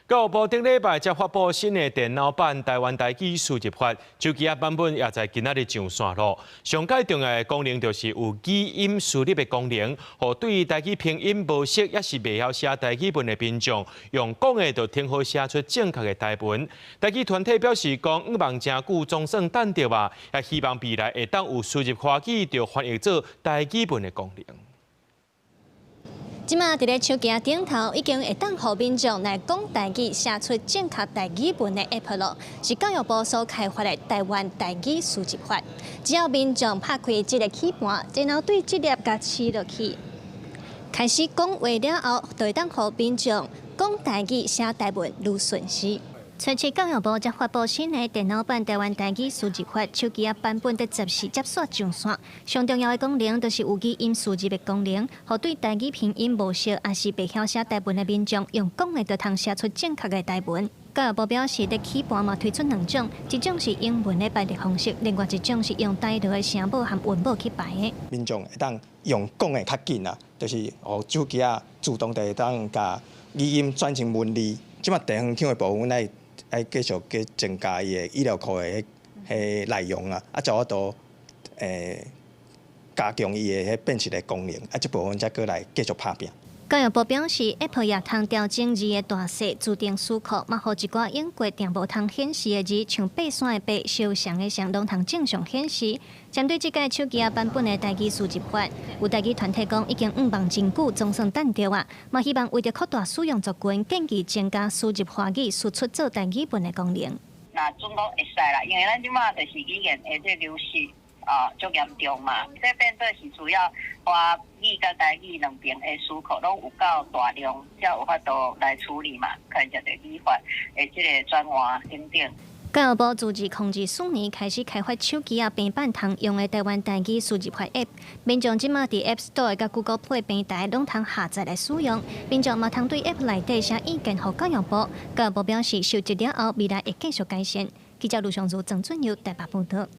教育部頂禮拜才發布新的電腦版台灣台語輸入法，手機仔版本也在今仔日上線囉。上蓋重要的功能就是有語音輸入的功能，予對台語拼音無熟，抑是袂曉寫台語文的民眾，用講的就聽好寫出正確的台文。台語團體表示講，向望誠久總算等著啊，也希望未來會當有輸入華語就翻譯做台語文的功能。這馬佇咧手機頂頭已經會當予民眾來講台語，寫出正確台語文的 App 囉，是教育部所開發的台灣台語輸入法。只要民眾拍開這個鍵盤，然後對這粒共試落去，開始講話了後，就會當予民眾講台語寫台文愈順勢。初七教育部才發布新的電腦版台灣台語輸入法，手機仔版本佇14接續上線。上重要的功能就是有語音輸入的功能，予對台語拼音無熟，抑是袂曉寫台文的民眾，用講的就通寫出正確的台文。教育部表示，佇起盤嘛推出兩種，一種是英文的排列方式，另外一種是用台語的聲母和韻母去排的。民眾會當用講的較緊啊，就是予手機仔自動就會當共語音轉成文字。這馬地方長的部分，愛愛繼續閣增加伊的語料庫的彼內容啊，啊，才有法度加強伊的彼辨識的功能，啊，這部分才閣來繼續拍拚。教育部表示，App 也通調整字的大細、自動輸入，嘛予一寡用過定無通顯示的字，像爬山的爬、相像的像，攏通正常顯示。針對這個手機仔版本的台語輸入法，有台語團體講已經向望真久，總算等著啊！嘛希望為著擴大使用族群，建議增加輸入華語輸出做台語文的功能。若準講會使啦，因為咱這馬就是語言的這流失啊，足嚴重嘛。這變做是需要華語佮台語兩邊的輸入攏有夠大量，才有法度來處理嘛，可能就語法的這個轉換等等。教育部自2024年開始開發手機仔平板通用的台灣台語輸入法 App，民眾這馬佇 App Store 佮 Google Play 平台攏通下載來使用。民眾嘛通對 App 內底寫意見予教育部，教育部表示收集了後，未來會繼續改善。記者盧尚如、曾俊佑台北報道。